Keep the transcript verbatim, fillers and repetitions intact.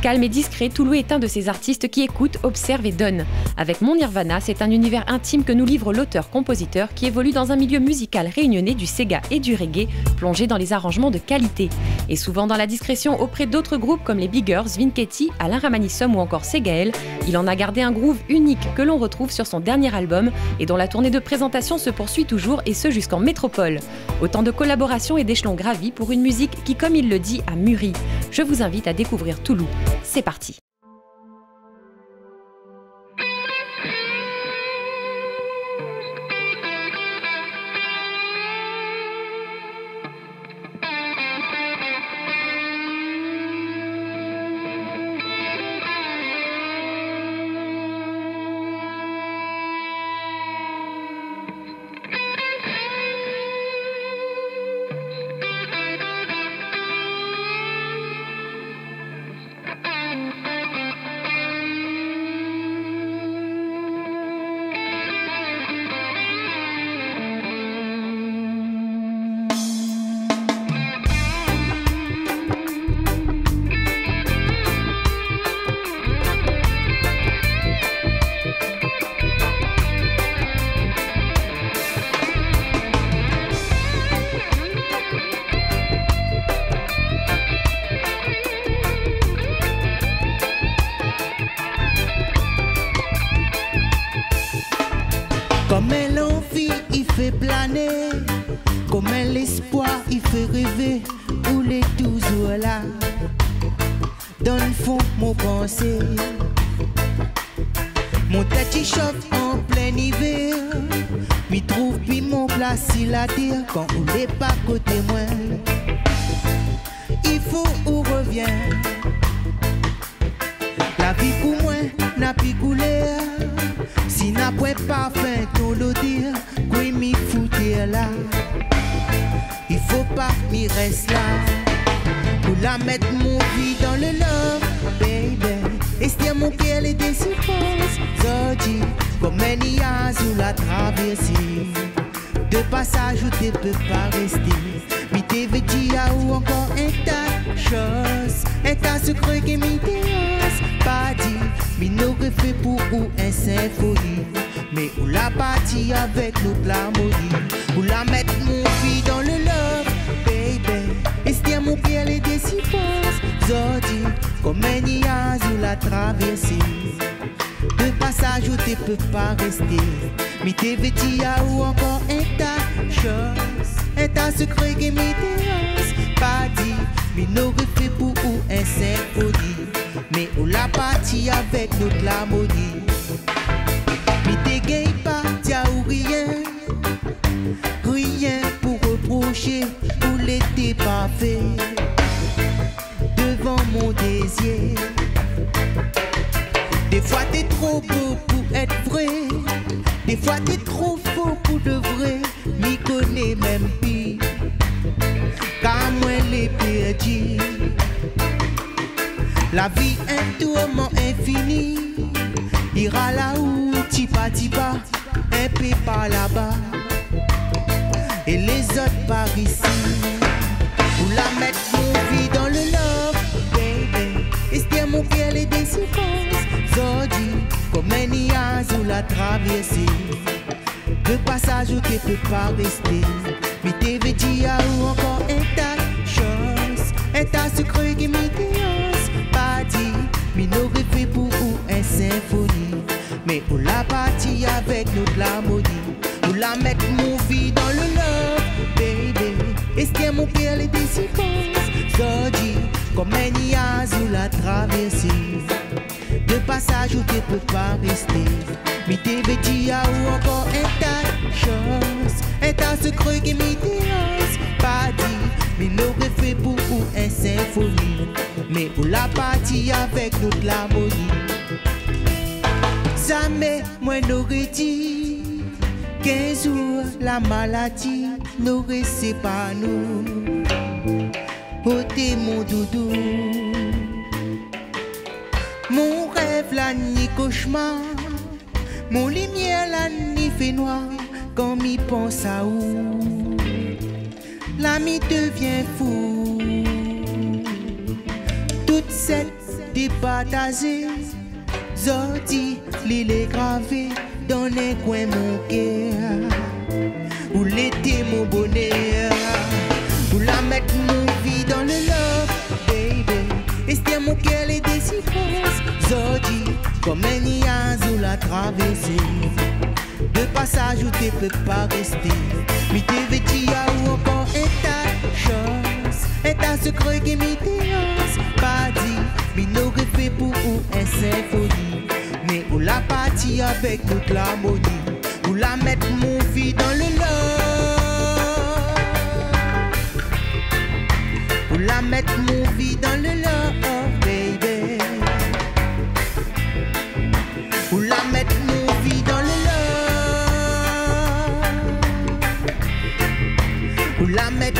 Calme et discret, Toulou est un de ces artistes qui écoute, observe et donne. Avec Mon Nirvana, c'est un univers intime que nous livre l'auteur-compositeur qui évolue dans un milieu musical réunionnais du séga et du reggae, plongé dans les arrangements de qualité. Et souvent dans la discrétion auprès d'autres groupes comme les Bigers, Vin Katie, Alain Ramanisum ou encore Ségaël, il en a gardé un groove unique que l'on retrouve sur son dernier album et dont la tournée de présentation se poursuit toujours, et ce jusqu'en métropole. Autant de collaborations et d'échelons gravis pour une musique qui, comme il le dit, a mûri. Je vous invite à découvrir Toulou. C'est parti. Konm in lanvi i fé plané, konm in léspoir i fé révé, ou lé touzour la. Dan fon mon pansé, mon tèt i shof an plin ivèr. Mi trouv pi mon plas si la tèr kan ou lé pa koté moin. I fo ou revien. La vi pou moin na pi koulèr si na poin parfin ton lodèr. Koué mi fouté la? I fo pa mi rès la. Ou la mèt mon vi dan le love, baby. Èstèr mon kèr lé désipaz. Zordi, konm in niaz ou la travèrsé. De pasaz ou té pé pa rèsté. Mi té vé dir aou ankor in ta shoz, in ta sekré ke mi té oz pa dir. Mi noré fé pou ou in sinfoni. Mé ou la parti avèk lot larmoni. Ou la mèt mon vi dan le love, baby. Èstèr mon kèr lé désipaz. Zordi, konm in niaz ou la travèrsé. De pasaz ou té pé pa rèsté. Mi té vé dir aou ankor in ta shoz, in ta sekré ke mi té oz pa dir. Mi noré fé pou ou in sinfoni. Mé ou la parti avèk lot larmoni. Mi té gingn pa dir aou rien, rien pou reprosé, ou lété parfé devan mon dézir. Défoi té tro bo pou èt vré, défoi té tro fo pou de vré. Mi koné mèm pi, kar moin lé pèrdi. La vi in tourman infini. I ral aou tipa tipa, in pé par laba é lézot par isi. Ou la mèt mon vi dan le love, baby. Èstèr mon kèr lé désipaz. Zordi, konm in niaz ou la travèrsé. De pasaz ou té pé pa rèsté. Mi té vé dir aou ankor in ta shoz, in ta sekré ke mi té oz pa dir. Mi noré fé pou ou in sinfoni. Mé ou la parti avèk lot larmoni. Ou la mèt mon vi dan le love, baby. Èstèr mon kèr lé désipaz. Zordi, konm in niaz ou la travèrsé. De pasaz ou té pé pa rèsté. Mi té vé dir aou ankor in ta shoz, in ta sekré ke mi té oz pa dir. Mi noré fé pou ou in sinfoni. Mé ou la parti avèk lot larmoni. Zamé moin noré di k'in zour la maladi noré sépar nou. Oté mon doudou. Mon rèv la ni koshmar, mon limièr la ni fé noir. Kan mi pans aou, la mi devien fou. Tout sèt té partazé, zordi li lé gravé dan in kwin mon kèr. Ou lété mon bonèr. Ou la mèt mon vi dan le love, baby. Èstèr mon kèr lé désiré. Zordi, konm in niaz ou la travèrsé. De pasaz ou té pé pa rèsté. Mi té vé dir aou ankor in ta shoz, in ta sekré ke mi té oz pa di. Mi noré fé pou ou in sinfoni. Mé ou la parti avèk tout larmoni. Ou la mèt mon vi dan le love. Ou la mèt mon vi dan le love, baby. Ou la mèt mon vi dan le love. Ou la mèt